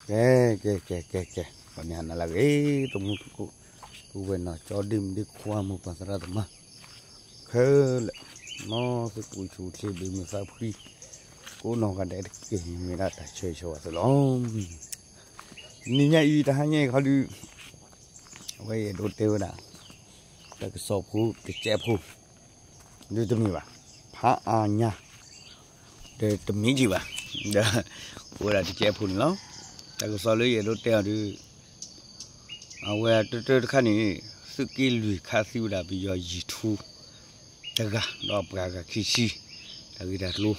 ကဲ ကဲ ကဲ ကဲ ကဲ ပှၤမ့ၢ်ဟးနၤလၢအဂ့ၤ တမူတကိး ပုၢ်ဝဲၢ်နီၢ်ကၠီ ဒ့မုၣ်ဒ့ခွါ မိၢ်ပၢ်သရၣ်သမါ ခဲလၢာ် မ်သုကအိၣ်ဆူၣ်အိၣ်ချ့ ဘၣ်မုာ်သးဖှံ ကိးနီၢ်ဂၤဒဲးတက့ၢ် မ့ၢ်ဒၣ်တၢ်ဆၢဂ့ၤဆၢဝါသုလီၤ. တနံၤညါအံၤ တဟါညါအံၤခီဒုး အဝဲယအဲၣ်ဒိးတဲဝဲဒၣ် တၢ်ကစီၣ်ဖိတစဲးဖိ ဒုးတမ့ၢ်ဘၣ် ဖးအါညါ ဒီးတမ့ၢ်က့ၤဘၣ် ဒီး အိၣ်ဝဲဒၣ်တစဲးဖိန့ၣ်လီၤ. တၢ်ကစီၣ်လၢယအဲၣ်ဒိးတဲအီၤဒုး အဝဲတၢတၢတခါန့ၣ် သုးက့လွံၢ်ခးသံဝဲဒၣ်ပယီၤယံာ်ထူ တဂၤ ဒီးအပှၤဂၤခံဆံ တၢ်ဂ့ၢ်တၢ်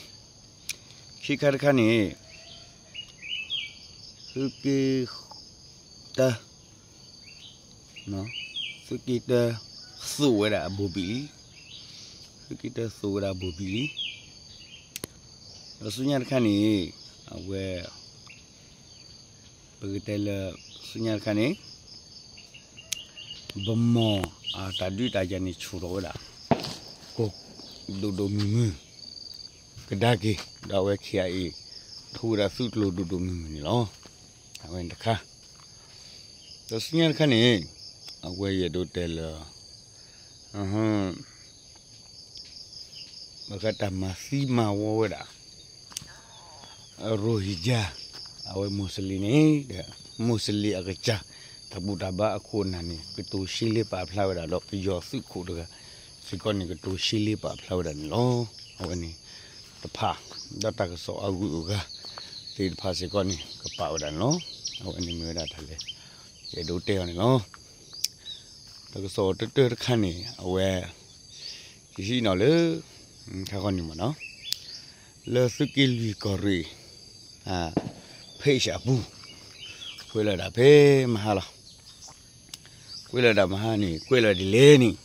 ကျိၤ ခံခါတခါန့ၣ် သုးက့တၢ သုးက့တၢ သိးဝဲဒၣ်အဘိၣ်ဘံၣ်လံ သုးက့တၢသိးဝဲဒၣ်အဘိၣ်ဘံၣ်လံ ဒီးဆူညါတခါန့ၣ် အဝဲ ပကတဲလၢ ဆူညါတခါန့ၣ် ဗန်းမော်အတၢ်ဒုးတၢ်ယၤန့ၣ် ဆူၣ်ထီၣ်ဝဲဒၣ် ကီၢ်ဒိၣ်ဒိၣ်မုၢ်မုၢ် ကဒါက့ၤ ဒီးအဝဲ ခ့ၣ်အါအ့ၣ် ထိဝဲဒၣ်သုးကျိၤဒိၣ်ဒိၣ်မုၢ်မုၢ်န့ၣ်လီၤ. အဝဲန့ၣ်တခါ ဒီးဆူညါတခါန့ၣ် အဝဲယအဲၣ်ဒိးတဲလၢ ဘၣ်ဃးတၢ်မၤသံမၤဝီဝဲဒၣ် ရိုဟင်ဂျာ အဝဲမူးစလ့ၣ်န့ၣ် မူးစလ့ၣ်အကစၢ် တၢ်ဘူၣ်တၢ်ဘါအခိၣ်အနၢ်န့ၣ် ကတိၤရှဲလ့ပာ်ဖျါဝဲဒၣ်ဒီး ပယီၤသုးခိၣ်တဂၤစ့ၢ်ကီးန့ၣ် ကတိၤရှဲလ့ပာ်ဖျါဝဲဒၣ်န့ၣ်လီၤ. အဝဲန့ၣ်တဖၣ် ဒီးတၢ်ကစီၣ်အဂုၤအဂၤသ့ၣ်တဖၣ်စ့ၢ်ကီးန့ၣ် ကပာ်ဝဲဒၣ်န့ၣ်လီၤ. အဝဲန့ၣ်မ့ၢ်ဝဲဒၣ်တၢ်လၢ ယအဲၣ်ဒိးတဲအီၤန့ၣ်လီၤ. တၢ်ကစီၣ်တၢတၢတခါန့ၣ် အဝဲ ယဟံးန့ၢ်လၢ ခါခီန့ၣ်မ့ၢ်နီၤ လၢသုးက့လွံၢ်ကီၢ်ရ့ၣ် ဖဲအံၤအပူၤ ကွဲးလီၤဒၣ်ဖဲမဟါလီၤ. ကွဲးလီၤဒၣ်မဟါန့ၣ် ကွဲးလီၤဒ်လဲၣ်န့ၣ်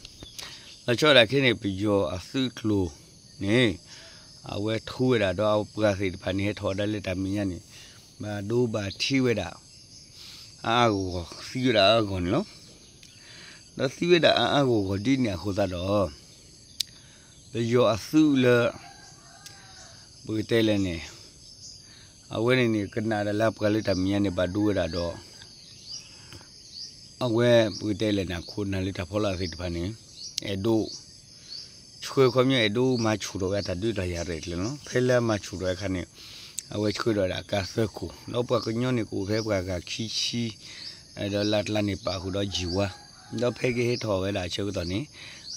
လီၤဆီဒၣ်ခဲန့ၣ် ပယီၤအသုးကျိၤန့ၣ် အဝဲထိဝဲဒၣ်ဒီးအပှၤသ့ၣ်တဖၣ်န့ၣ် ဟဲထီၣ်ဝဲဒၣ်လၢတၢ်မဲာ်ညါန့ၣ် ဘၣ်ဒိဘၣ်ထံးဝဲဒၣ် အါအါဂီၢ်ဂီၢ် သံဝဲဒၣ်အါအါဂီၢ်ဂီၢ်န့ၣ်လီၤ. ဒီးသံဝဲဒၣ်အါအါဂီၢ်ဂီၢ်ဒ်န့ၣ်အဃိသတးဒီး ပယီၤအသုးလၢ ပကတဲလဲၣ်န့ၣ် အဝဲန့ၣ်န့ၣ် ကနၣ်ဒၣ်လၢအပှၤလၢတၢ်မဲာ်ညါန့ၣ် ဘၣ်ဒိဝဲဒၣ်ဒီး အဝဲပကတဲလဲၣ်န့ၣ် အခိၣ်နၢ်လၢတၢ်ဖီလာ်သ့ၣ်တဖၣ်န့ၣ် အဲၣ်ဒိး ဆှၢခီပညီ အဲၣ်ဒိးမၤဆူၣ်ထီၣ်ဝဲတၢ်ဒုးတၢ်ယၤရဲၣ်ကျဲၤန့ၣ်လီၤ. ဖဲလၢအမၤဆူၣ်ထီၣ်အခါန့ၣ် အဝဲဆှၢဒီးဝဲဒၣ်ကါသၢခိၣ် ဒီးပှၤကညီန့ၣ် ကအိၣ်ဖဲပှၤဂၤခံဆံ ဒီးလၢတလါန့ၣ် ပာ်ဃုာ်ဒီးယံာ်ဝါ ဒီးဖဲကဟဲထီၣ်ဝဲဒၣ်အဆၢကတီၢ်န့ၣ်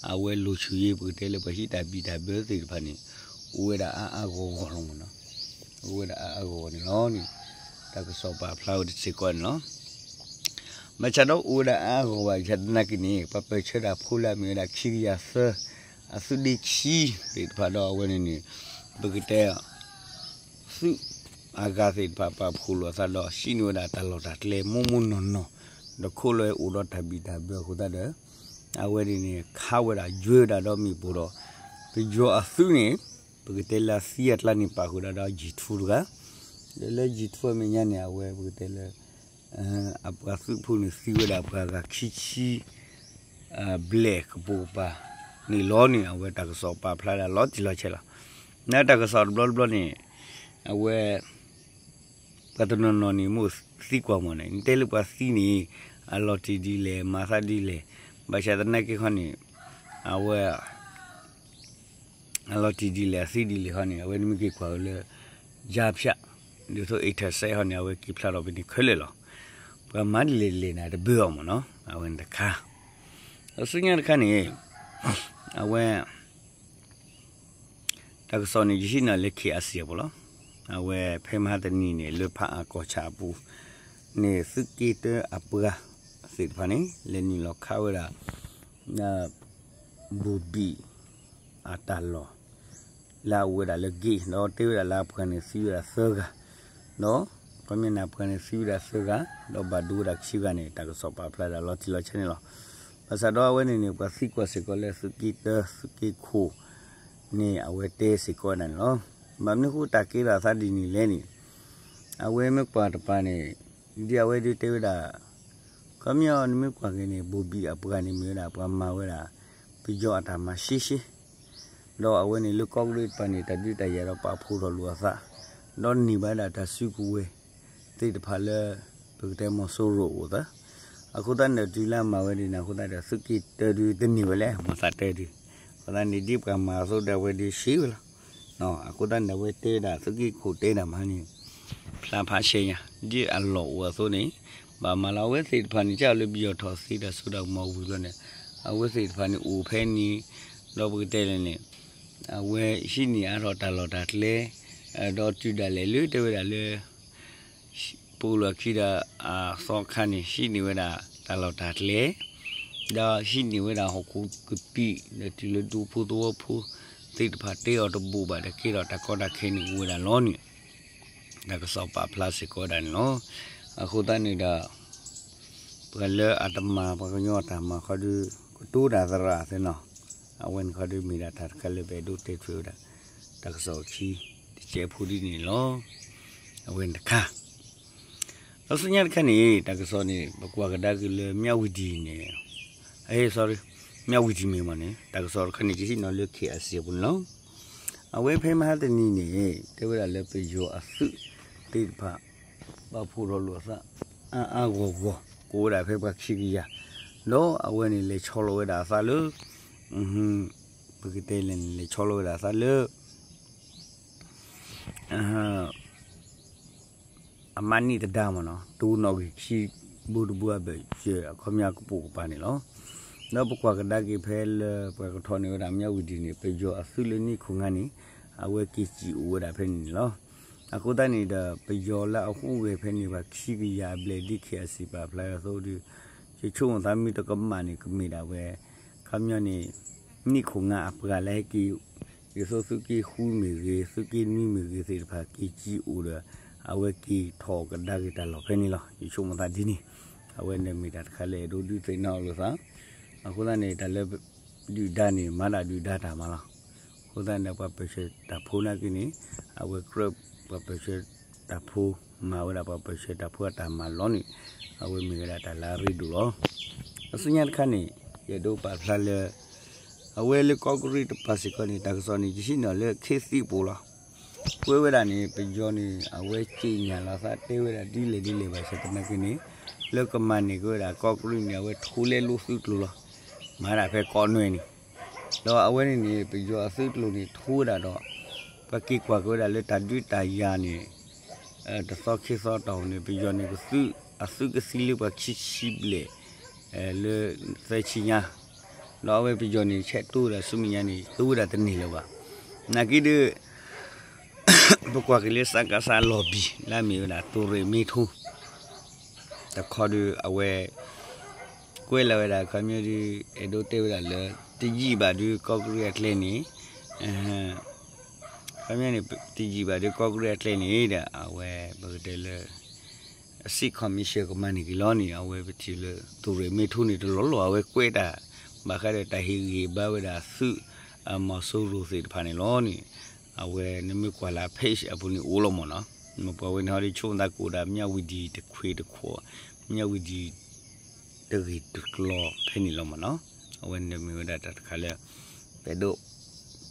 အဝဲလူၤဆူၣ်ယံၤ ပကတဲလၢပှၤဟံးတၢ်ဘံၣ်တၢ်ဘၢသ့ၣ်တဖၣ်န့ၣ် အိၣ်ဝဲဒၣ်အါအါဂီၢ်ဂီၢ်လီၤမ့ၢ်နီၤ. အိၣ်ဝဲဒၣ်အါအါဂီၢ်ဂီၢ်န့ၣ်လီၤန့ၣ် တၢ်ကစီၣ်ပာ်ဖျါဝဲတစဲးကီးန့ၣ်လီၤ. ဘၣ်ဆၣ်ဒီးအိၣ်ဝဲဒၣ်အါအါဂီၢ်ဂီၢ်ဘၣ်ဆၣ်သနာ်က့န့ၣ် ပှၤပၢၢ်ဆၢတၢ်ဖိလၢအမ့ၢ်ဝဲဒၣ်ခံကယၤသၢ အသုးဒ့ခံသ့ၣ်တဖၣ်ဒီးအဝဲန့ၣ်န့ၣ် ပကတဲ သုးအဂၤသ့ၣ်တဖၣ်ပာ်ဖှိၣ်လိာ်အသးဒီး ဟံးန့ၢ်ဝဲဒၣ်တၢ်လီၢ်တၢ်ကျဲမိၢ်မိၢ်နီၢ်နီၢ် ဒီးခိၣ်လီၤအိၣ်ဒီးတၢ်ဘံၣ်တၢ်ဘၢအဃိသတးဒီး အဝဲန့ၣ်န့ၣ် ခးဝဲဒၣ်ယွဲဝဲဒၣ်ဒီးမ့ၣ်ပိၢ်ဒီး ပယီၤအသုးန့ၣ် ပကတဲလၢအသံအကျါန့ၣ် ပာ်ဃုာ်ဒၣ်ဒီးယံာ်ထူတဂၤ ဒီးလၢယံာ်ထူအမဲာ်ညါန့ၣ် အဝဲပကတဲလၢ အပှၤသုးဖိန့ၣ်သံဝဲဒၣ်ပှၤဂၤခံဆံ ဘျဲၣ်ကပိာ်ကပၤန့ၣ်လီၤန့ၣ် အဝဲတၢ်ကစီၣ်ပာ်ဖျါဒၣ်လီၤတံၢ်လီၤဆဲးလီၤ. နတၢ်ကစီၣ်တဘျီတဘျီန့ၣ် အဝဲ ပှၤတနီၤနီၤန့ၣ် မိၣ်သံကွၢ်မ့ၢ်န့ၣ် နတဲလၢပှၤသံန့ၣ် အလီၤတံၢ်ဒ်လဲၣ် မၤသးဒ်လဲၣ် ဘၣ်ဆၣ်သနာ်က့ခီန့ၣ် အဝဲ အလီၤတံၢ်ဒ်လဲၣ် အသံဒ်လဲၣ်ခီန့ၣ် အဝဲနမ့ၢ်က့ၤကွၢ်လၢ ကြားဖြတ် ဒ်သိး intercept ဟီန့ၣ် အဝဲက့ၤဖျါထီၣ်ဖဲန့ၣ်ခဲလၢာ်လီၤ. ပှၤမၤဒ်လဲၣ်လဲၣ်န့ၣ် တဘၢအီၤမ့ၢ်နီၤ အဝဲန့ၣ်တခါ ဒီးဆူညါတခါန့ၣ် အဝဲ တၢ်ကစီၣ်န့ၣ် ယဟံးန့ၢ်လၢ ခ့ၣ်အါစံၣ်အပူၤလီၤ. အဝဲဖဲမဟါတနံၤန့ၣ် လၢဖးအါကီၢ်ဆၣ်အပူၤန့ၣ် သုးက့တၢအပှၤသ့ၣ်တဖၣ်န့ၣ် လဲၤနုာ်လီၤခးဝဲဒၣ် ဘိၣ်ဘံၣ်အတၢ်လီၢ် လၢအအိၣ်ဝဲဒၣ်လၢ gate ဒီးတဲဝဲဒၣ်လၢအပှၤန့ၣ်သံဝဲဒၣ်သၢဂၤ ဒီး ခီပညီန့ၣ်အပှၤန့ၣ်သံဝဲဒၣ်သၢဂၤ ဒီးဘၣ်ဒိဝဲဒၣ်ခံဂၤန့ၣ် တၢ်ကစီၣ်ပာ်ဖျါဒၣ်လီၤတံၢ်လီၤဆဲးန့ၣ်လီၤ. ဘၣ်ဆၣ်ဒီးအဝဲန့ၣ်န့ၣ် ပှၤသံကွၢ်စ့ၢ်ကီးလၢသုးက့တၢ သုးက့ခိၣ်န့ၣ် အဝဲတဲစ့ၢ်ကီးဝဲဒၣ်န့ၣ်လီၤ. ဘၣ်မနုၤဃိတၢ်ကဲထီၣ်အသးဒ်န့ၣ်လဲၣ်န့ၣ် အဝဲမ့ၢ်ကွၢ်တပၤန့ၣ် ဒ်အဝဲဒုးတဲဝဲဒၣ် ခီပညီနမ့ၢ်ကွၢ်က့ၤန့ၣ် ဘိၣ်ဘံၣ်အပှၤန့ၣ်မ့ၢ်ဝဲဒၣ် ပှၤမၤဝဲဒၣ် ပယီၤအတၢ်မၤရှဲရှဲ ဒီးအဝဲန့ၣ်လၢကီၢ်ကရ့ၣ်တပၤန့ၣ် တၢ်ဒုးတၢ်ယၤဒီးပာ်ဖှိၣ်ထီၣ်လိာ်အသး ဒီးန့ၢ်ဘၣ်ဒၣ်တၢ်စုကဝဲၤ သ့ၣ်တဖၣ်လၢ ပကတဲမီၤစိရိၤအိၣ်သၢ, အဃိသတးန့ၣ်ဒီးတုၤလၢအမၤဝဲဒ်န့ၣ် အဃိသတးဒီးသုးက့တၢဒုတန့ၢ်ဝဲလဲၣ် မၤသးတၢဒု, အဃိသတးန့ၣ် ဒ်ပှၤမၤအသိးဒီးအဝဲဒုးရှဲဝဲလီၤ. အဃိသတးန့ၣ် အဝဲတဲဝဲဒၣ်သုးက့ခိၣ်တဲဒၣ်မးန့ၣ် ဖျါဖးရှဲညါ ဒ်အလီၢ်အိၣ်အသိးန့ၣ် ဘၣ်မၤလီၤအဝဲသ့ၣ်တဖၣ်န့ၣ် ကၢ်လၢပယီၤထီၣ်သ့ဒီးစိဒီးမီၤဝံၤဘျီန့ၣ် အဝဲသ့ၣ်တဖၣ်န့ၣ်အိၣ်ဖဲန့ၣ် ဒီးပကတဲလဲၣ်န့ၣ် အဝဲဟံးန့ၢ်အါထီၣ်တၢ်လီၢ်တၢ်ကျဲ ဒီးတုၤဒၣ်လဲာ်လၢတဲဝဲဒၣ်လၢ ပူၤလီၢ်ခံဒီးအသီခါန့ၣ် ဟံးန့ၢ်ဝဲဒၣ်တၢ်လီၢ်တၢ်ကျဲ ဒီးဟံးန့ၢ်ဝဲဒၣ်ဟီၣ်ခိၣ်ကပံာ် ဒီးတုၤလၢဒူဖိသဝီဖိသ့ၣ်တဖၣ်တဲအီၤတဘိးဘၣ်ဒီးကဲထီၣ်တၢ်ကီတၢ်ခဲန့ၣ်အိၣ်ဝဲဒၣ်လီၤန့ၣ် တၢ်ကစီၣ်ပာ်ဖျါစ့ၢ်ကီးဝဲဒၣ်န့ၣ်လီၤ. အဃိသတးန့ၣ်ဒီး ပှၤလၢအတမၤ ပှၤကညီအတၢ်မၤခီဒီး ကတိၤတၢ်သရၣ်သ့ၣ်နီၤ, အဝဲန့ၣ်ခီဒီးမ့ၢ်ဒၣ်တၢ်တခါလၢပအဲၣ်ဒိးတဲထွဲဝဲဒၣ် တၢ်ကစီၣ်အခံ တကဲးဖိဒ်န့ၣ်လီၤ. အဝဲန့ၣ်တခါ ဒီးဆူညါတခါန့ၣ် တၢ်ကစီၣ်န့ၣ် ပကွၢ်ကဒါက့ၤလၢ မြဝတီ န့ၣ်, အဲ sorry, မြဝတီ မ့ၢ်မးန့ၣ် တၢ်ကစီၣ်တခါန့ၣ် ကဟံးန့ၢ်လၢ ခ့အစံၣ် အပူၤန့ၣ်လီၤ. အဝဲဖဲမဟါတနံၤန့ၣ် တဲဝဲဒၣ်လၢပယီၤအသုးသ့ၣ်တဖၣ် ဘၣ်ဖှိၣ်ထီၣ်လိာ်အသး အါအါဂီၢ်ဂီၢ် ကိးဝဲဒၣ်ဖဲပှၤခံကယၤ, ဒီးအဝဲန့ၣ်လဲၤဆီလီၤဝဲဒၣ်အသးလၢ ပကတဲလဲၣ်န့ၣ် လဲၤဆီလီၤဝဲဒၣ်အသးလၢ အမါနံၣ်တဒါမ့ၢ်နီၤ တိၢ်နီၣ်ဂံၢ်ခံဘိတဘိအဘၢၣ်စၢၤ အခီပညီကပိာ်ကပၤန့ၣ်လီၤ. ဒီးပကွၢ်ကဒါက့ၤဖဲလၢပှၤကထီၣ်န့ၢ်ဝဲဒၣ် မြဝတီ န့ၣ် ပယီၤအသုးလၢနံၣ်ခိၣ်ငါန့ၣ် အဝဲက့ၤစံၣ်အိၣ်ဝဲဒၣ်ဖဲန့ၣ်န့ၣ်လီၤ. အဃိသတးန့ၣ်ဒီး ပယီၤလၢအဟူးဂဲၤဖဲန့ၣ် ပှၤခံကယၤအဘျဲၣ်ဒ် ခ့အစံၣ် ပာ်ဖျါအသိးဒီး ယဆိကမိၣ်သးမ့ၢ်တကမၣ်န့ၣ် ကမ့ၢ်ဒၣ်ဝဲ ခီပညီန့ၣ် နံၣ်ခိၣ်ငါအပှၤလၢဟဲက့ၤ ဒ်သိးသုးက့ဃုမ့ၢ်ဂ့ၤ သုးက့နွံမ့ၢ်ဂ့ၤသ့ၣ်တဖၣ် က့ၤစံၣ်အိၣ်ဒီး အဝဲက့ၤထီၣ်ကဒါက့ၤတၢ်လီၢ်ဖဲန့ၣ်လီၤ. ယဆိကမိၣ်သးဒ်န့ၣ် အဝဲန့ၣ်မ့ၢ်တၢ်တခါလၢအဲၣ်ဒိးဒုးသ့ၣ်နီၣ်လိာ်သး, အဃိသတးန့ၣ် တၢ်လၢဒုၣ်ဒါန့ၣ် မၤဒၣ်ဒုၣ်ဒါတၢ်မၤလီၤ. အဃိသတးန့ၣ် ပှၤပၢၢ်ဆၢတၢ်ဖိနာ်က့န့ၣ် အဝဲကြၢးပှၤပၢၢ်ဆၢတၢ်ဖိ မၤဝဲဒၣ်ပှၤပၢၢ်ဆၢတၢ်ဖိအတၢ်မၤလီၤန့ၣ် အဝဲမ့ၢ်ဝဲဒၣ်တၢ်လၢအရ့ဒိၣ်လီၤ. အဆူညါတခါန့ၣ် ယအဲၣ်ဒိးပာ်ဖျါလၢ အဝဲလၢကီၢ်ကရံၣ်တပၤစ့ၢ်ကီးန့ၣ် တၢ်ကစီၣ်န့ၣ် ယဟံးန့ၢ်လၢခ့သံးပူၤလီၤ. ကွဲးဝဲဒၣ်န့ၣ် ပယီၤန့ၣ် အဝဲစံၣ်ညီၣ်လီၤသးတဲဝဲဒၣ်ဒ်လဲၣ်ဒ်လဲၣ်ဘၣ်ဆၣ်သနာ်က့န့ၣ် လၢကမၤန့ၢ်က့ၤဝဲဒၣ်ကီၢ်ကရံၣ်န့ၣ် အဝဲထိလဲလိာ်သုးကျိၤလီၤ. မၤဒၣ်ဖဲကီးနွဲၣ်န့ၣ် ဒီးအဝဲန့ၣ်န့ၣ် ပယီၤအသုးကျိၤန့ၣ် ထိဝဲဒၣ်ဒီး ပှၤက့ၤကွၢ်က့ၤဝဲဒၣ်လၢတၢ်ဒုးတၢ်ယၤန့ၣ် တသီခံသီတီၢ်န့ၣ် ပယီၤန့ၣ် အသုးကသံလၢပှၤခံဆံဘျဲၣ် လၢသၢဆံညါ, ဒီးအဝဲပယီၤန့ၣ် ဆဲးတိဝဲဒၣ်ဆူမဲာ်ညါန့ၣ် တိဝဲဒၣ်တန့ၢ်လၢၤဘၣ်. နာ်က့ဒီး ပကွၢ်က့ၤလၢ စကစ လီၤဘံၣ် လၢအမ့ၢ်ဝဲဒၣ်သုးရ့ၣ်မ့ထိ တခီဒီးအဝဲ ကွဲးလီၤဝဲဒၣ်ခီပညီဒီး အဲၣ်ဒိးတဲဝဲဒၣ်လၢ တယံာ်ဘၣ်ဒီးကီၢ်ကရံၣ်အကျဲန့ၣ် ခီပညီန့ၣ် တယံာ်ဘၣ်ဒီးကီၢ်ကရံၣ်အကျဲန့ၣ်ဒီး အဝဲပကတဲလၢ အစံး commission ကမၤန့ၢ်က့ၤလီၤန့ၣ် အဝဲပထံၣ်လၢ သုးရ့ၣ်မ့ထိန့ၣ် တလီၢ်လီၢ် အဝဲကွဲးတၢ် ဘၣ်ဃးဒီးတၢ်ဟ့ၣ်ဂံၢ်ဘါဝဲဒၣ်သုး အမီၤစိရိၤသ့ၣ်တဖၣ်န့ၣ်လီၤန့ၣ် အဝဲနမ့ၢ်ကွၢ်လၢ page အပူၤန့ၣ်အိၣ်လီၤမ့ၢ်နီၤ. မ့ၢ်ပှၤဝဲန့ၣ်ဟီဒီးဆိကမိၣ်သးကအိၣ်ဒၣ် မြဝတီ တခွ့တခွ့ မြဝတီ တဂ့ၢ်တကျိၤဖဲန့ၣ်လီၤမ့ၢ်နီၤ. အဝဲန့ၣ်မ့ၢ်ဝဲဒၣ်တၢ်တခါလၢ ပအဲၣ်ဒိး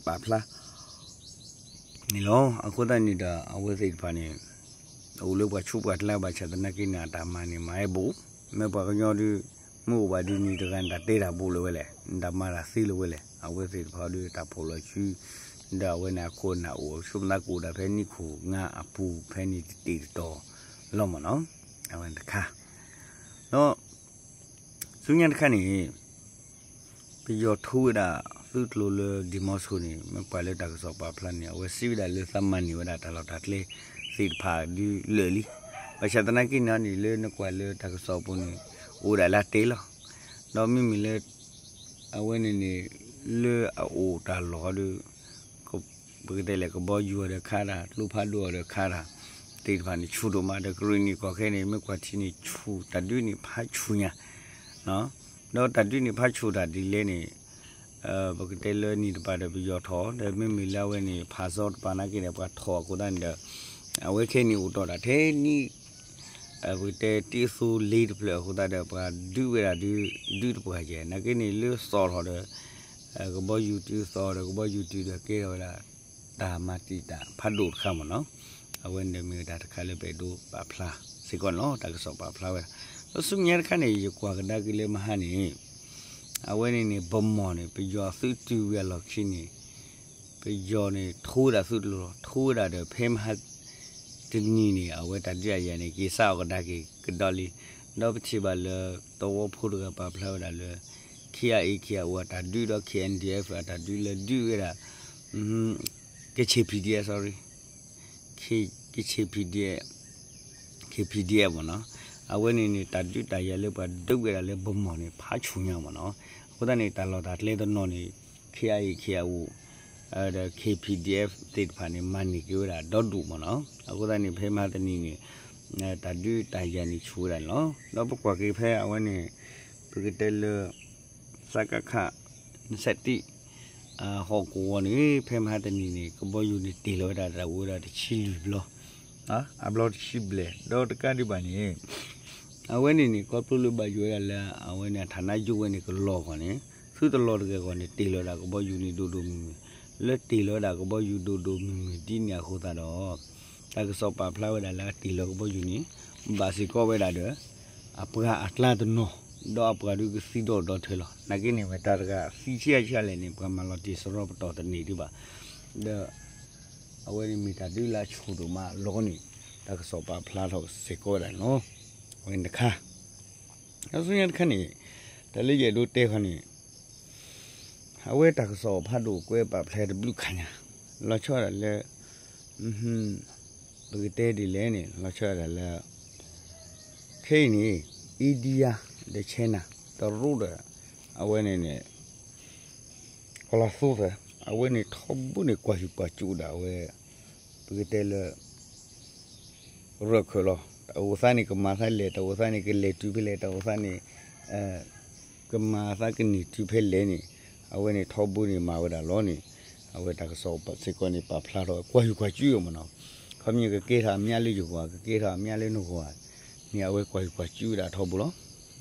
ပာ်ဖျါ န့ၣ်လီၤ. အဃိသတးန့ၣ်ဒီး အဝဲသ့ၣ်တဖၣ်န့ၣ် အိၣ်လၢပှၤဆူးပှၤကျါဘၣ်ဆၣ်သနာ်က့န့ၣ် အတၢ်မၤန့ၣ် မၤဟဲဘူး, မ့ၢ်ပှၤကညီဒီး မ့ၢ်အိၣ်ဘၣ်ဒ်န့ၣ်တဂၤန့ၣ် တၢ်တဲတၢ်ဘူးလၢၤဝဲလဲၣ်, တၢ်မၤတၢ်သ့လၢၤဝဲလဲၣ်. အဝဲသ့ၣ်တဖၣ်ဒီးတၢ်ဖီၣ်လီၤစု ဒီးအဝဲန့ၣ်အခိၣ်အနၢ်အိၣ် ဆိကမိၣ်သးကအိၣ်ဒၣ်ဖဲနံၣ်ခိၣ်ငါအပူၤဖဲန့ၣ်တတ့ၢ်တတီၤလီၤမ့ၢ်နီၤ. အဝဲန့ၣ်တခါ ဒီး ဆူညါတခါန့ၣ် ပယီၤထိဝဲဒၣ်သုးကျိၤလၢဒံၣ်မီဆိန့ၣ် မ့ၢ်ကွၢ်လၢတၢ်ကစီၣ်ပာ်ဖျါန့ၣ် အဝဲစံးဝဲဒၣ်လၢသးမၤန့ၢ်ဝဲဒၣ်တၢ်လီၢ်တၢ်ကျဲသ့ၣ်တဖၣ်ဒုးလၢာ်လံ. ဘၣ်ဆၣ်သနာ်က့န့ၣ်န့ၣ် လၢနကွၢ်လၢတၢ်ကစီၣ်အပူၤန့ၣ် အိၣ်ဒၣ်လၢတဲလီၤ. ဒီးမ့မ့ၢ်လၢ အဝဲန့ၣ်န့ၣ် လၢအအိၣ်တၢ်လီၢ်ဒီး ပကတဲလဲၣ် ကဘီယူၤအီၤဒီးခးတၢ် ကျိဖးဒိၣ်အီၤဒီးခးတၢ် သ့ၣ်တဖၣ်န့ၣ် ဆူၣ်ဒိၣ်မးဒီး ကရ့ၣ်နံၣ်ကီၢ်ခဲန့ၣ် မ့ၢ်ကွၢ်ထံန့ၣ် ဆူၣ်တၢ်ဒုးန့ၣ်ဖးဆူၣ်ညါ ဒီးတၢ်ဒုးန့ၣ်ဖးဆူၣ်တၢ်ဒ်လဲၣ်န့ၣ် ပကတဲလၢနံၣ်တပၤဒီးပယီၤထီၣ် ဒီးမ့မ့ၢ်လၢအဝဲန့ၣ် ဖးစီတပၤနာ်က့ဒီး ပှၤထီၣ်အဃိသတးန့ၣ်ဒီး အဝဲခဲန့ၣ်အိၣ်တီၢ်ဒၣ်ထဲနံၣ် ပကတဲတ့သိလ့တဖျၢၣ်အဃိသတးဒီး ပှၤဒုးဝဲဒၣ်ဒုး ဒုးတပှၢ်ကဲ နာ်က့န့ၣ် လၢသီၣ်ထီၣ်ဒီး ကဘီယူၤတုၤသီၣ်ဒီး ကဘီယူၤတုၤဒီးကဲထီၣ်ဝဲဒၣ် တၢ်မၤတံာ်တာ်ဖးဒိၣ်တခါမ့ၢ်နီၤ. အဝဲန့ၣ်မ့ၢ်ဝဲဒၣ်တခါလၢပအဲၣ်ဒိးပာ်ဖျါ စ့ၢ်ကီးန့ၣ်လီၤ တၢ်ကစီၣ်ပာ်ဖျါဝဲဒၣ်. ဒီးဆူညါတခါန့ၣ် ယကွၢ်ကဒါက့ၤလၢမဟါန့ၣ် အဝဲန့ၣ်န့ၣ် ဗန်းမော်န့ၣ် ပယီၤသုးတုၤဝံၤအလီၢ်ခံန့ၣ် ပယီၤန့ၣ် ထိဝဲဒၣ်သုးတလိၤလီၤ. ထိဝဲဒၣ်ဒီး ဖဲမဟါတနံၤန့ၣ် အဝဲတၢ်ဒုးတၢ်ယၤန့ၣ် က့ၤစးအီၣ်ကဒါက့ၤကဒီးလံ. ဒီးပထံၣ်ဘၣ်လၢ သဝီဖိတဂၤပာ်ဖျါဝဲဒၣ်လၢ ခ့အါအ့ ခ့အါအူ အတၢ်ဒုးဒီး ခ့အၣ်အၣ်ဒီအ့ၣ်အ့ၣ် အတၢ်ဒုးလၢဒုးဝဲဒၣ် ကချ့ၣ် ပီၣ်ဒီအ့ၣ် sorry ကချ့ၣ် ပီၣ်ဒီအ့ၣ် ခ့ၣ် ပီၣ်ဒီအ့ၣ်အ့ၣ် မ့ၢ်နီၤ. အဝဲန့ၣ်န့ၣ် တၢ်ဒုးတၢ်ယၤလၢပှၤဒုးဝဲဒၣ်လၢ ဗန်းမော်န့ၣ် ဖးဆူၣ်ညါမ့ၢ်နီၤ. အဃိသတးန့ၣ် တၢ်လီၢ်တၢ်ကျဲတနီၤန့ၣ် ခ့အါအ့ ခ့အါအူ ဒီး ခ့ၣ် ပီၣ်ဒီအ့ၣ်အ့ၣ် သ့ၣ်တဖၣ်န့ၣ် မၤန့ၢ်က့ၤဝဲဒၣ်ဒီဒူၣ်မ့ၢ်နီၤ. အဃိသတးန့ၣ် ဖဲမဟါတနံၤန့ၣ် တၢ်ဒုးတၢ်ယၤန့ၣ်ဆူၣ်ဝဲဒၣ်န့ၣ်လီၤ. ဒီးပကွၢ်က့ၤဖဲအဝဲန့ၣ် ပကတဲလၢ စကခ နစဲးတံၣ် ဟီၣ်ကဝီၤန့ၣ် ဖဲမဟါတနံၤန့ၣ် ကဘီယူၤန့ၣ်တ့ၢ်လီၤဝဲဒၣ်တၢ်အိၣ်ဝဲဒၣ်တဆံလွံၢ်ဘျီ, အဘျီတဆံဘျဲၣ် ဒီးတကးဒံးဘၣ်န့ၣ် အဝဲန့ၣ်န့ၣ် ခီဖျိလၢဘၣ်ယိၣ်ဝဲဒၣ်လၢ အဝဲန့ၣ် ဌာနချုပ်ဝဲန့ၣ် ကလီၤဂီၢ်န့ၣ် သုတလီၤတဂ့ၤဂီၢ်န့ၣ် တ့ၢ်လီၤဝဲဒၣ်ကဘီယူၤန့ၣ်ဒိၣ်ဒိၣ်မုၢ်မုၢ်, လၢတ့ၢ်လီၤဝဲဒၣ်ကဘီယူၤဒိၣ်ဒိၣ်မုၢ်မုၢ်ဒ်န့ၣ်အဃိသတးဒီး တၢ်ကစီၣ်ပာ်ဖျါဝဲဒၣ်လၢအတ့ၢ်လီၤကဘီယူၤန့ၣ် ဘၣ်စ့ၢ်ကီးဝဲဒၣ်ဒီး အပှၤအကျါတနီၤ, ဒီးအပှၤဒုးကသံဒီးဒီထၢလီၤ. နာ်က့န့ၣ် ဝဲတၢ်တဂၤသံဆံးဆံးလဲၣ်န့ၣ် ပှၤမၤလီၤတံၢ်စရီပတီၢ်တန့ၢ်ဒံးဘၣ်. ဒီး အဝဲန့ၣ်မ့ၢ်တၢ်ဒုးလၢအဆူၣ်ဒိၣ်မးလီၤန့ၣ် တၢ်ကစီၣ်ပာ်ဖျါထီၣ်စ့ၢ်ကီးဝဲဒၣ်န့ၣ်လီၤ. အဝဲန့ၣ်တခါ ဒီးဆူညါတခါန့ၣ် တၢ်လၢယအဲၣ်ဒိးတဲဃီန့ၣ် အဝဲတၢ်ကစီၣ်ဖးဒိၣ်ကွဲးပာ်ဖျါတဘျုးခါညါ, လီၤဆီဒၣ်တၢ်လၢ ပကတဲဒ်လဲၣ်န့ၣ် လီၤဆီဒၣ်တၢ်လၢ ခဲအံၤန့ၣ် India ဒီး China တရူးဒီး အဝဲန့ၣ်န့ၣ် ကလီၤသူသၢ အဝဲန့ၣ်ထီဘိန့ၣ် ကွၢ်ဟံၣ်ကွၢ်စူၣ်ဒၣ်ဝဲ ပကတဲလၢ ရၢၢ်ခၢၣ်လီၤ. တၢ်အိၣ်သးန့ၣ် ကမၤသးလဲၣ်, တၢ်အိၣ်သးန့ၣ် ကလဲၤတုၤဖဲလဲၣ်, တၢ်အိၣ်သးန့ၣ် ကမၤသးကန့ၢ်တုၤဖဲလဲၣ်န့ၣ် အဝဲန့ၣ်ထီဘိန့ၣ်မၤဝဲဒၣ်လီၤန့ၣ် အဝဲတၢ်ကစီၣ်စ့ၢ်ကီးန့ၣ် ပာ်ဖျါထီၣ်ကွၢ်ဟံၣ်ကွၢ်စူၣ်မ့ၢ်နီၤ. ခီပညီကကဲထီၣ်အမျးလၢယဂီၢ်, ကကဲထီၣ်အမျးလၢနဂီၢ်န့ၣ် အဝဲကွၢ်ဟံၣ်ကွၢ်စူၣ်ဝဲဒၣ်ထီဘိလီၤ.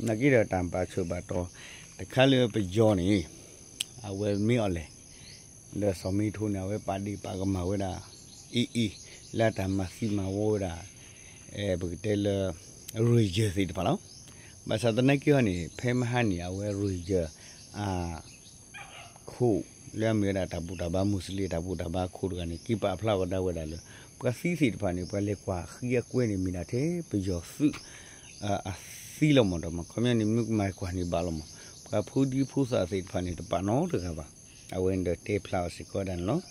နာ်က့ဒီးတၢ်ဘၣ်ဆိၣ်ဘၣ်တီၤ တခါလၢပယီၤန့ၣ် အဝဲမ့ၢ်အီၤလဲၣ် ဒီးစီၤမ့ထိန့ၣ် အဝဲပာ်ဒ့ၣ်ပာ်ကမၣ်ဝဲဒၣ် အံၤအံၤ လၢတၢ်မၤသံမၤဝီဝဲဒၣ် ပကတဲလၢ Rohingya သ့ၣ်တဖၣ်လီၤ. ဘၣ်ဆၣ်သနာ်က့ဟီန့ၣ် ဖဲမဟါန့ၣ် အဝဲ Rohingya အ ခိၣ်လၢအမ့ၢ်ဝဲဒၣ်တၢ်ဘူၣ်တၢ်ဘါ Muslim တၢ်ဘူၣ်တၢ်ဘါခိၣ်တဂၤန့ၣ် က့ၤပာ်ဖျါဝဲဒၣ်ဝဲဒၣ်လၢ ပှၤသံသ့ၣ်တဖၣ်န့ၣ် ပှၤလဲၤကွၢ်ဃံအကွဲန့ၣ် မ့ၢ်ဒၣ်ထဲပယီၤသုး အသံလီၤမ့ၢ်ဒီးမ့ၢ် ခီပညီန့ၣ် မ့ၢ်ကမၤကွၢ်န့ၣ်ဘၣ်လီၤမ့ၢ် ပှၤဖိဒံဖိသၣ်သ့ၣ်တဖၣ်န့ၣ် တပာ်နီတဂၤဘၣ်. အဝဲန့ၣ်ဒီးတဲဖျါအီၤစ့ၢ်ကီးဝဲဒၣ်န့ၣ်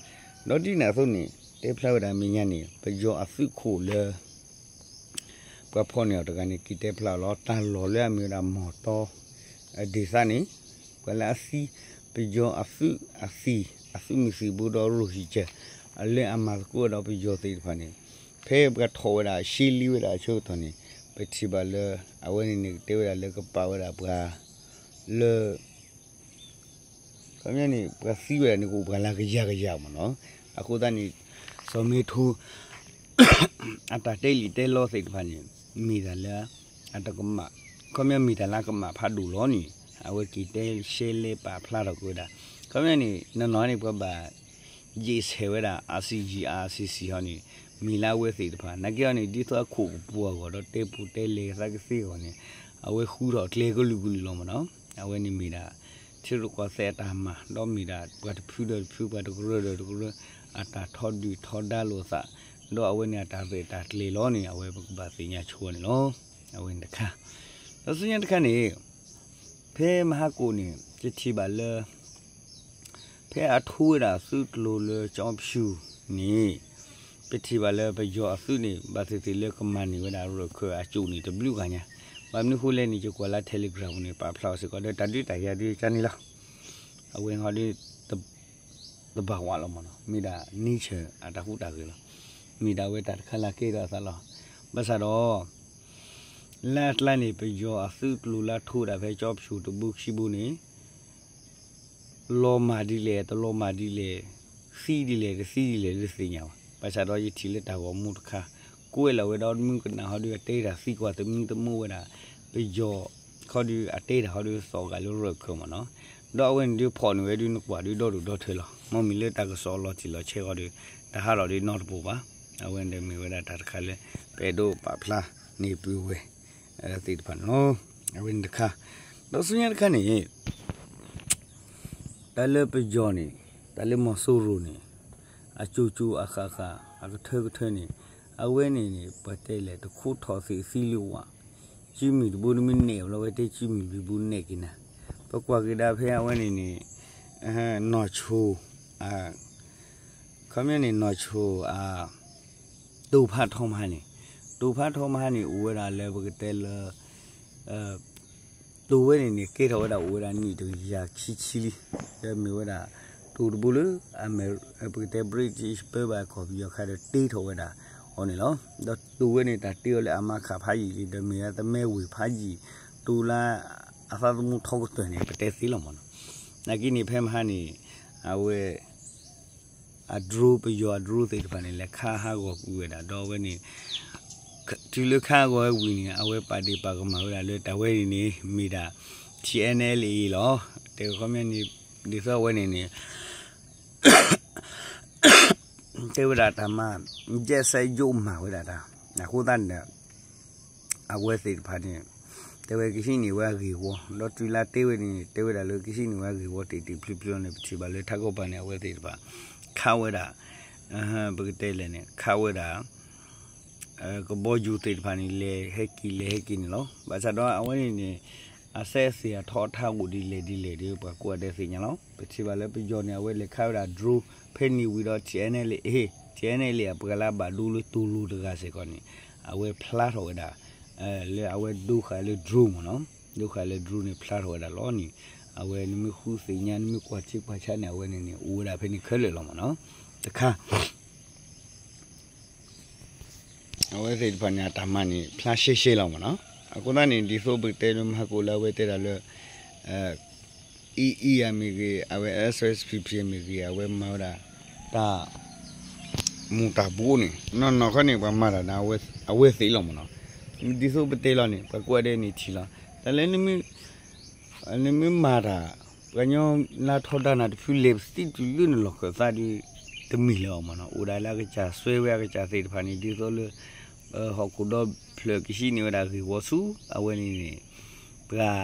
လီၤ. ဒီးဒ်န့ၣ်အသိးန့ၣ် တဲဖျါဝဲဒၣ်မဲာ်ညါန့ၣ် ပယီၤအသုးခိၣ်လၢ ပှၤဖီၣ်န့ၢ်အီၤတဂၤန့ၣ် က့ၤတဲဖျါအီၤလီၤ. တၢ်လီၢ်လၢအမ့ၢ်ဝဲဒၣ် မီၢ်တီ အဒ့ၣ်သးန့ၣ် ပှၤလၢအသံ ပယီၤအသုးအသံၣ် အသုးမုၢ်သံၣ်ဘိဒီး Rohingya အလၢအမၤသကိးဝဲဒီးပယီၤသ့ၣ်တဖၣ်န့ၣ် ဖဲပှၤထီၣ်ဝဲဒၣ်ရှဲလံဝဲဒၣ်အဆၢကတီၢ်န့ၣ် ပထံၣ်ဘၣ်လၢ အဝဲန့ၣ်န့ၣ် ကတဲဝဲဒၣ်လၢကပာ်ဝဲဒၣ်ပှၤ လၢ ခီပညီန့ၣ် ပှၤသံဝဲဒၣ်န့ၣ် ကအိၣ်ပှၤလၢကယၤကယၤမ့ၢ်နီၤ. အဃိသတးန့ၣ် စီၤမ့ထိ အတၢ်တဲလံာ်တဲလီသ့ၣ်တဖၣ်န့ၣ် မ့ၢ်တၢ်လၢ အတကမၣ် ခီပညီမ့ၢ်တၢ်လၢအကမၣ်ဖးဒိၣ်လီၤန့ၣ် အဝဲက့ၤတဲရှဲလဲပာ်ဖျါထီၣ်က့ၤဝဲဒၣ် ခီပညီန့ၣ် နီၢ်နီၢ်န့ၣ် ပှၤဘၣ် ယ့ၣ်ဆဲးဝဲဒၣ် ICJ ICC ဟီန့ၣ် မ့ၢ်လၢအဝဲသ့ၣ်တဖၣ် နာ်က့ဟီန့ၣ် ဒ်သိးအခိၣ်ကပူၤအဂီၢ်ဒီးတဲပူၤတဲလဲၤသးကသ့အဂီၢ်န့ၣ် အဝဲဃုထီၣ်ကျဲကလုာ်ကလုာ်လီၤမ့ၢ်နီၤ. အဝဲန့ၣ်မ့ၢ်ဒၣ် ထံရူၢ်ကီၢ်သဲးအတၢ်မၤ ဒီးမ့ၢ်ဒၣ်ပှၤတဖုဒီးတဖု ပှၤတကရၢဒီးတကရၢ အတၢ်ထီဒုၣ်ထီဒါလိာ်သး ဒီးအဝဲန့ၣ်အတၢ်ရဲၣ်တၢ်ကျဲၤလီၤန့ၣ် အဝဲပကဘၣ်သ့ၣ်ညါဆိန့ၣ်လီၤ. အဝဲန့ၣ်တခါ ဒီးဆူညါတခါန့ၣ် ဖဲမဟါကိၣ်န့ၣ် ယထံၣ်ဘၣ်လၢ ဖဲအထိဝဲဒၣ်သုးကျိၤလၢကၠီပဆူၣ်န့ၣ် ပထံၣ်ဘၣ်လၢပယီၤအသုးန့ၣ် ဘၣ်သ့ၣ်သ့ၣ်လၢကမၤန့ၢ်ဝဲဒၣ်ရၢၢ်ခၢၣ်အကၠိၣ်န့ၣ်တဘျုးဂၤညါ, ဘၣ်မနုၤဃိလဲၣ်န့ၣ် ယကွၢ်လၢ Telegram န့ၣ် ပာ်ဖျါအီၤစ့ၢ်ကီး ဒီးတၢ်ဒုးတၢ်ယၤဒုးကန့ၣ်လီၤ. အဝဲဟီဒုး သဘာဝလီၤမ့ၢ်နီၤ, မ့ၢ်ဒၣ် nature အတၢ်ဟူးတၢ်ဂဲၤလီၤ. မ့ၢ်ဒၣ်ဝဲတၢ်တခါလၢအကဲထီၣ်အသးလီၤ. ဘၣ်ဆၣ်ဒီး လၢအကျါန့ၣ် ပယီၤအသုးကျိၤလၢအထိဝဲဒၣ်ဖဲကၠီပဆူၣ်တဘိခံဘိန့ၣ် လီၤမၢ်ဒ်လဲၣ် တလီၤမၢ်ဒ်လဲၣ်, သံဒ်လဲၣ် တသံဒ်လဲၣ် တသ့ၣ်ညါဘၣ်. ဘၣ်ဆၣ်ဒီးယထံၣ်လၢတၢ်ဂီၤမူတခါ ကွဲးလီၤဝဲဒီးမုၢ်ကနၣ်ဟီဒုး အတဲတၢ်သံကွၢ်သမံသမိးဝဲဒၣ် ပယီၤ ခီဒုးအတဲတၢ်ဟီဒုးသီၣ်ဂာ်လၢရၢၢ်ခၢၣ်မ့ၢ်နီၤ. ဒီးအဝဲန့ၣ်ဒုးဖီၣ်န့ၢ်ဝဲဒုးနကွၢ်ဒုးဒီဒူၣ်ဒီထၢလီၤ. မ့မ့ၢ်လၢတၢ်ကစီၣ်အလီၤတံၢ်လီၤဆဲးဃီဒုး တဟးထီၣ်ဒုးနီတပူၤဘၣ်. အဝဲန့ၣ်ဒီးမ့ၢ်ဝဲဒၣ်တၢ်တခါလၢ ပအဲၣ်ဒိးပာ်ဖျါ န့ၣ်ပုၢ်ဝဲၢ် သ့ၣ်တဖၣ်န့ၣ်လီၤ. အဝဲန့ၣ်တခါ, ဒီးဆူညါတခါန့ၣ် တၢ်လၢပယီၤန့ၣ် တၢ်လၢမီၤစိရိၤန့ၣ် အကၠိကၠိအဃၣ်ဃၣ် အကထၢကထၢန့ၣ် အဝဲန့ၣ်န့ၣ် ပှၤတဲလဲၣ် တခိးထီၣ်သ့ၣ်သံလၢဝဲ ကၠံမုၢ်တဘိနမ့ၢ်နဲၣ်လီၤဝဲတဲ ကၠံမုၢ်ဘံဘူနဲၣ်က့ၤနၤ, ပကွၢ်က့ၤဒၣ်ဖဲအဝဲန့ၣ်န့ၣ် နီၢ်ဆိၣ် ခီပညီန့ၣ် နီၢ်ဆိၣ် တိာ်ဖးထီမဟါန့ၣ်, တိာ်ဖးထီမဟါန့ၣ် အိၣ်ဝဲဒၣ်လၢပကတဲလၢ တိာ်ဝဲန့ၣ်န့ၣ် ကဲထီၣ်ဝဲဒၣ်အိၣ်ဝဲဒၣ်နံၣ်တကယၤခံဆံလံ, ဒီးမ့ၢ်ဝဲဒၣ် တိာ်တဘိလၢ ပကတဲ British ပၢဘၣ်ကီၢ်ပယီၤခါဒီးတ့ထီၣ်ဝဲဒၣ်အီၤန့ၣ်လီၤ. ဒီးတိာ်ဝဲန့ၣ် တၢ်တ့အီၤလၢအမါခးဖးယံာ်လံ ဒီးမ့ၢ်ဝဲသမၢဝ့ၢ်ဖးယံာ် တိာ်လၢ အသးသမူထီကတၢၢ်န့ၣ် ပတဲသ့လီၤမ့ၢ်နီၤ. နာ်က့န့ၣ် ဖဲမဟါန့ၣ် အဝဲ အ drone ပယီၤအ drone သ့ၣ်တဖၣ်န့ၣ် လဲၤခးဟးဂီၤကွံာ်ဝဲဒၣ် ဒီးအဝဲန့ၣ် တုၤလၢခးဟးဂီၤဝဲဝံၤန့ၣ် အဝဲပာ်ဒ့ၣ်ပာ်ကမၣ်ဝဲဒၣ်လၢတၢ်ဝဲန့ၣ်န့ၣ် မ့ၢ်ဒၣ် ထံ NLA လီၤ. တဲခီပညီန့ၣ် ဒ်သိးအဝဲန့ၣ်န့ၣ် တဲဝဲဒၣ်တၢ်မၤ ယဲၢ်စဲယိးမၤဝဲဒၣ်တၢ် အဃိသတးန့ၣ်ဒီး အဝဲသ့ၣ်တဖၣ်န့ၣ် တဲဝဲကဟံးန့ၢ်ဝဲအဂ့ၢ်ဝီ ဒီးတုၤလၢတဲဝဲန့ၣ် တဲဝဲဒၣ်လၢကဟံးန့ၢ်ဝဲအဂ့ၢ်ဝီတ့ၢ်တ့ၢ်ဖျုးဖျုးလီၤန့ၣ် ပထံၣ်ဘၣ်လၢထးခိၣ်ပၤန့ၣ် အဝဲသ့ၣ်တဖၣ် ခးဝဲဒၣ် ပကတဲလဲၣ်န့ၣ် ခးဝဲဒၣ် ကဘီယူၤသ့ၣ်တဖၣ်န့ၣ် လဲၤဟဲက့ၤလဲၤဟဲက့ၤန့ၣ်လီၤ. ဘၣ်ဆၣ်ဒီးအဝဲန့ၣ်န့ၣ် အစဲးအသ့ၣ်အထီအထါအိၣ်ဒ်လဲၣ်ဒ်လဲၣ်ဒီး ပှၤကိးဂၤဒဲးသ့ၣ်ညါလီၤ. ပထံၣ်ဘၣ်လၢပယီၤန့ၣ် အဝဲလဲၤခးဝဲဒၣ် drone ဖဲန့ၣ်ဝံၤဒီး ထံ NLA အပှၤလၢအဘၣ်ဒိလၢတိၤလိၤတဂၤစ့ၢ်ကီးန့ၣ် အဝဲဖျါထီၣ်ဝဲဒၣ် လၢအဝဲဒိဃာ်လၢ drone မ့ၢ်နီၤ ဒိဃာ်လၢ drone န့ၣ် ဖျါထီၣ်ဝဲဒၣ်လီၤန့ၣ် အဝဲနမ့ၢ်ဃုသ့ၣ်ညါ နမ့ၢ်ကွၢ်ထံကွၢ်ဆးန့ၣ် အဝဲန့ၣ်န့ၣ် အိၣ်ဝဲဒၣ်ဖဲန့ၣ်ခဲလၢာ်လီၤမ့ၢ်နီၤ တခါ အဝဲသ့ၣ်တဖၣ်န့ၣ် အတၢ်မၤန့ၣ် ဖျါရှဲရှဲလီၤမ့ၢ်နီၤ. အဃိသတးန့ၣ် ဒ်သိးပကတဲလၢမဟါကိးလၢအဝဲတဲဒၣ်လၢ အံၤအံၤအမ့ၢ်ဂ့ၤ အဝဲ SSPP အမ့ၢ်ဂ့ၤ အဝဲမၤဝဲဒၣ် တၢ် မူၤတၢ်ဘှီးန့ၣ် နီၢ်နီၢ်ခီန့ၣ် ပှၤမၤတၢ်န့ၣ် အဝဲသ့ၣ်လီၤမ့ၢ်နီၤ. ဒ်သိးပတဲလီၤန့ၣ် ပှၤကိးဂၤဒဲးန့ၣ်ထံၣ်လီၤ. တၢ်လၢ နမ့ၢ်မၤတၢ် ပှၤကညီလၢထီဒါနၤတဖုလဲၤပသံတုၤလၢနလီၢ်ခၢၣ်သးဒီး တမ့ၢ်လၢၤအီၤမ့ၢ်နီၤ. အိၣ်ဒၣ်လၢအကစၢ်စွဲဝဲအကစၢ်သ့ၣ်တဖၣ်န့ၣ် ဒ်သိးလၢ ဟီၣ်ခိၣ်ဒီဖျၢၣ်ကဟံးန့ၢ်ဝဲဒၣ်ဂ့ၢ်ဝီဆူ အဝဲန့ၣ်န့ၣ် ပှၤ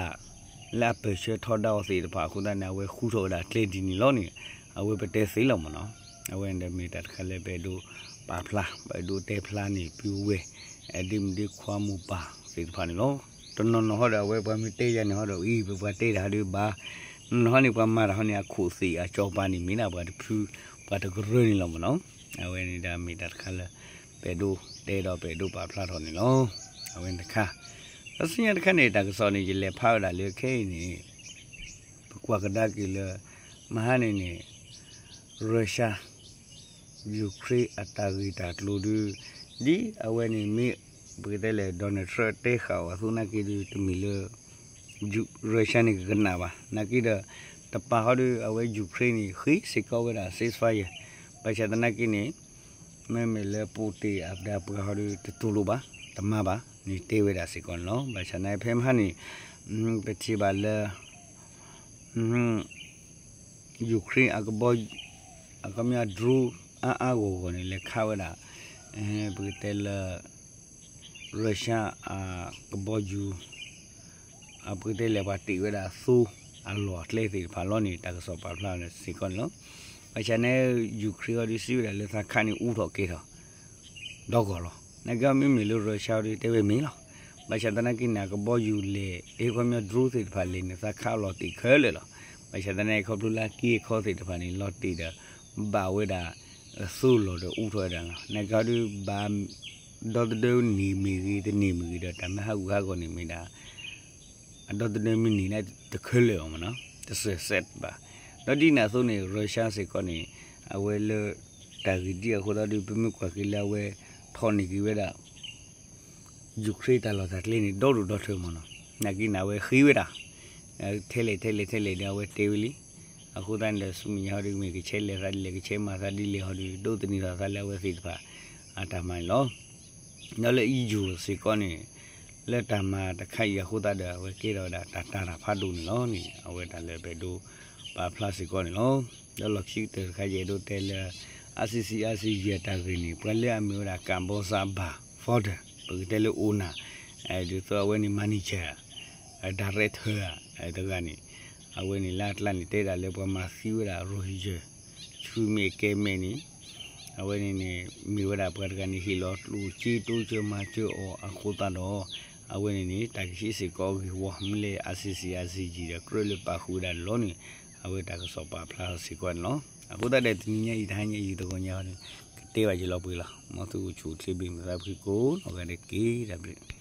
လၢအပၢၢ်ဆၢထီဒါအီၤသ့ၣ်တဖၣ်အဃိသတးန့ၣ် အဝဲဃုထီၣ်ဝဲဒၣ်ကျဲဒ်န့ၣ်လီၤန့ၣ် အဝဲပတဲသ့လီၤမ့ၢ်နီၤ. အဝဲန့ၣ်ဒီးမ့ၢ်တၢ်တခါလၢပအဲၣ်ဒိးပာ်ဖျါ ပအဲၣ်ဒိးတဲဖျါန့ၣ် ပုၢ်ဝဲၢ် အဲၣ်ဒိးမုၣ်ဒိးခွါမိၢ်ပၢ်သ့ၣ်တဖၣ်န့ၣ်လီၤ. တနီၤနီၤဟီဒီး အဝဲပှၤမ့ၢ်တဲယၤန့ၣ်ဟီဒီး အံၤ ပပှၤတဲတၢ်ဟီဒီးဘၣ် နီၤနီၤဟီန့ၣ် ပှၤမၤတၢ်ဟီန့ၣ် အခိၣ်သ့ၣ်အစီၤပၤန့ၣ် မ့ၢ်ဒၣ်ပှၤတဖု ပှၤတကရၢန့ၣ်လီၤမ့ၢ်နီၤ. အဝဲန့ၣ်ဒီးမ့ၢ်တၢ်တခါလၢ ပအဲၣ်ဒိးတဲဒီးပအဲၣ်ဒိးပာ်ဖျါထီၣ်န့ၣ်လီၤ. အဝဲန့ၣ်တခါ ဒီးဆူညါတခါန့ၣ် တၢ်ကစီၣ်န့ၣ် ယလဲၤဖးဝဲဒၣ်လၢခဲအံၤန့ၣ် ပကွၢ်ကဒါက့ၤလၢ မဟါန့ၣ်န့ၣ် Russia Ukraine အတၢ်ဂ့ၢ်တၢ်ကျိၤဒီး ဒ်အဝဲန့ၣ်မ့ၢ် ပကတဲလဲၣ် Donald Trump တဲဃာ်အီၤအသိးနာ်က့ဒီး တမ့ၢ်လၢ Russia န့ၣ် ကကနၣ်ဘၣ် နာ်က့ဒီး တပာ်ဟီဒီး အဝဲ Ukraine န့ၣ် ဃ့စ့ၢ်ကီးဝဲဒၣ် ceasefire ဘၣ်ဆၣ်သနာ်က့န့ၣ် မ့မ့ၢ်လၢ Putin အပှၤဟီဒီး တတူၢ်လိာ်ဘၣ် တမၤဘၣ်န့ၣ် တဲဝဲဒၣ်စ့ၢ်ကီးန့ၣ်လီၤ. ဘၣ်ဆၣ်သနာ်က့ဖဲမဟါန့ၣ် ပထံၣ်ဘၣ်လၢ Ukraine အကဘီ အခီပညီ drone အါအါဂီၢ်ဂီၢ်န့ၣ် လဲၤခးဝဲဒၣ် ပကတဲလၢ Russia အကဘီယူၤ ပကတဲလဲၣ် ပှၤတ့ၢ်ဝဲဒၣ်အသိအလီၢ်အကျဲသ့ၣ်တဖၣ်လီၤန့ၣ် တၢ်ကစီၣ်ပာ်ဖျါစ့ၢ်ကီးန့ၣ်လီၤ. ဘၣ်ဆၣ်န့ၣ် Ukraine အီၤဒုးစံးဝဲဒၣ်လၢသးခးန့ၣ်အူထီၣ်ကဲထီၣ် ဒီဂီၢ်လီၤ. နာ်က့မ့မ့ၢ်လၢ Russia အီၤဒုးတဲဝဲမ့ၢ်လီၤ. ဘၣ်ဆၣ်သနာ်က့န့ၣ် အကဘီယူၤလဲၣ် အခီပညီ drone သ့ၣ်တဖၣ်လဲၣ်န့ၣ် သးခးအလီၤတ့ၢ်ခဲလၢာ်လီၤ. ဘၣ်ဆၣ်သနာ်က့ခီဖျိလၢအက့အခီသ့ၣ်တဖၣ်န့ၣ် လီၤတ့ၢ်ဒီး ဘၣ်ဝဲဒၣ် အသိလီၤဒီးအူထီၣ်ဝဲဒၣ်လီၤ. နာ်က့အီၤဒုးဘၣ် ဒီသဒၢန့ၢ်မ့ၢ်ဂ့ၤ တန့ၢ်မ့ၢ်ဂ့ၤဒီး တၢ်မ့ၢ်ဟးဂူာ်ဟးဂီၤန့ၣ်မ့ၢ်ဒၣ် အဒီသဒၢမ့ၢ်န့ၢ်န့ၣ်တခဲလၢာ်အီၤမ့ၢ်နီၤ တစဲးစဲးဘၣ်. ဒီးဒ်န့ၣ်အသိးန့ၣ် Russia စ့ၢ်ကီးန့ၣ် အဝဲလၢ တၢ်ဂ့ၢ်ဒ်အဃိသတးဒီး ပမ့ၢ်ကွၢ်က့ၤလၢအဝဲ ထီၣ်န့ၢ်က့ၤဝဲဒၣ် Ukraine တၢ်လီၢ်တၢ်ကျဲန့ၣ် ဒီဒိၣ်ဒီထၢမ့ၢ်နီၤ. နာ်က့န့ၣ် အဝဲဃ့ဝဲဒၣ် ထဲလဲၣ်ထဲလဲၣ်ထဲလဲၣ်ဒီး အဝဲတဲဝဲလံ. အဃိသတးန့ၣ်ဒီး ဆူမဲာ်ညါဟီဒီး မ့ၢ်ကဆဲးလဲၤသးဒ်လဲၣ် ကဆဲးမၤသးဒ်လဲၣ်ဟီဒီး ဒိးသန့ၤထီၣ်သးလၢအဝဲသ့ၣ်တဖၣ် အတၢ်မၤန့ၣ်လီၤ. ဒီးလၢ E U စ့ၢ်ကီးန့ၣ် လၢတၢ်မၤတခါအံၤအဃိသတးဒီး အဝဲကဲထီၣ်ဝဲဒၣ်တၢ်တာ်တၢ်ဖးဒိၣ်န့ၣ်လီၤန့ၣ် အဝဲတၢ်လၢပအဲၣ်ဒိးပာ်ဖျါစ့ၢ်ကီးန့ၣ်လီၤ. ဒီးလီၢ်ခံကတၢၢ်တခါ ယအဲၣ်ဒိးတဲလၢ I C C I C ယဲၢ်တၢ်ဂ့ၢ်န့ၣ် ပှၤလၢအမ့ၢ်ဝဲဒၣ် ကၣ်ဘီစါ border ပကတဲလၢ owner ဒ်သိးအဝဲန့ၣ် manager အ director တဂၤန့ၣ်, အဝဲန့ၣ်လၢအကျါန့ၣ် တဲဒၣ်လၢပှၤမၤသံဝဲဒၣ် Rohingya ဆူမဲာ်ကဲမဲာ်န့ၣ်, အဝဲန့ၣ်န့ၣ် မ့ၢ်ဝဲဒၣ်ပှၤတဂၤန့ၣ် ဟ့ၣ်လီၤကျိၣ်စ့တိစၢၤမၤစၢၤအီၤအဃိသတးဒီး အဝဲန့ၣ်န့ၣ် တၢ်ကဟံးစ့ၢ်ကီးအဂ့ၢ်ဝီ မ့ၢ်လဲၣ် ICC ICJ ဒီး ကြၢးလၢပာ်ဃုာ်ဝဲဒၣ်န့ၣ်လီၤန့ၣ်, အဝဲတၢ်ကစီၣ်ပာ်ဖျါထီၣ်စ့ၢ်ကီးန့ၣ်လီၤ. အဃိသတးဒီး တနံၤညါအံၤ တဟါညါအံၤ တဂီၤညါန့ၣ် ကတဲဘၣ်ယလီၤပှဲၤလီၤ. မ်သုအိၣ်ဆူၣ်အိၣ်ချ့ ဘၣ်မုာ်သးဖှံကိးနီၢ်ဂၤဒဲးတက့ၢ်. တၢ်ဘျုး